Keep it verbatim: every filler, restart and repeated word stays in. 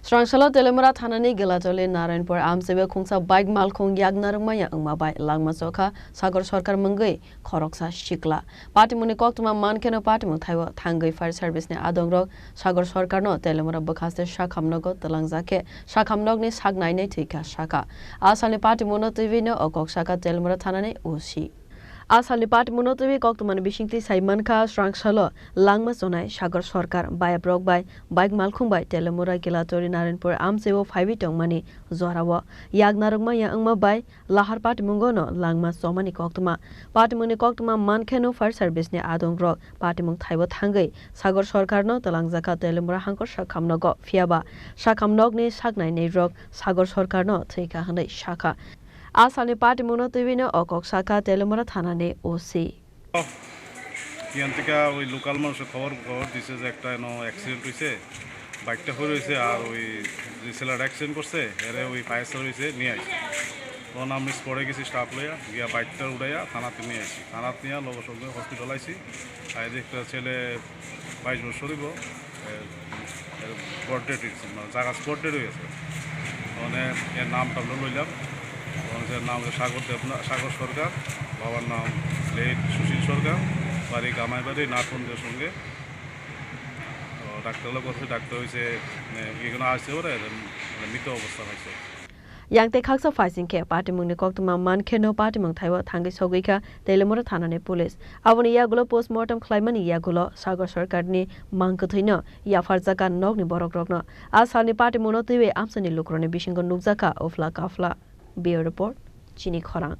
Srangsalo Telemura thanani Gelatoli Narayanpur amchaibo khungsa bike malkhung yak narwkmaya wngma bai langma chokha Sagar Sarkar mungwi khoroksa sikla. Patimungni koktwma mankheno patimung thaibo thangwi fire service ni adongrok Sagar Sarkarno Telemura bwkhaste sakhamnogo twlangjak khe sakhamnokni sak nainai thwikha sakha. A salni patimungno twiwino o kok sakha Telemura thanani O C. A salni patimungno twiwi koktwmani bisingtwi sai mankha, srangsalo langma chonai Sagar Sarkar bayaprok bai bike malkhung bai Telemura Gelatoli Narayanpur amchaibo phaiwi tongmani jorao yak narwkmaya wngma bai lahar patimungono langma chomani koktwma. Patimungni koktwma mankheno fire service ni adongrok patimung thaibo thangwi Sagar Sarkarno twlangjakha Telemura hangkor sakhamnogo, phiyaba sakhamnokni sak nainairok Sagar Sarkarno thwikha hwnwi sakha. A salni patimungno twiwino o kok sakha Telemura thanani O C. ইয়ান থেকে ওই লোকাল মানুষের খবর খবর দিছে যে একটা এনো অ্যাক্সিডেন্ট হয়েছে, বাইকটা পড়ে রয়েছে, আর ওই যে ছেলেটা অ্যাক্সিডেন্ট করছে এরে ওই ফায়ার সার্ভিসে নিয়ে আসছে। তখন আমি স্পটে গেছি স্টাফ লইয়া, গিয়া বাইকটা উঠাইয়া থানাতে নিয়ে আসি। থানাতে নিয়ে লগে সঙ্গে হসপিটাল আইছি। আর একটা ছেলে বাইশ বছর হইব, এর, এর বর্থ ডেট হয়েছে, মানে জায়গা স্পট ডেট হয়ে গেছে। মানে এর নাম টাম লইলাম, এবং এর নাম হচ্ছে সাগর দেবনা, সাগর সরকার, বাবার নাম লেট সুশীল সরকার, বাড়ি গামাইবাড়ি নাটবন্দির সঙ্গে। তো ডাক্তার লোক করছে, ডাক্তার হয়েছে, মানে এখানে আসছে ওরা, মানে মৃত অবস্থা পাইছে। Yang tei khaksa phaising khe patimungni koktwma mankheno patimung thaibo thangwi sogwi kha Telemura thanani police. Aboni yagulo postmortem khlaimani yagulo Sagar Sarkarni mangkwthwino yapharjakha nokni borokrokno. A salni patimungno twiwi amchaini lukurokni bisingo nukjakha uphla kaphla. Bureau Report, Chini Khorang.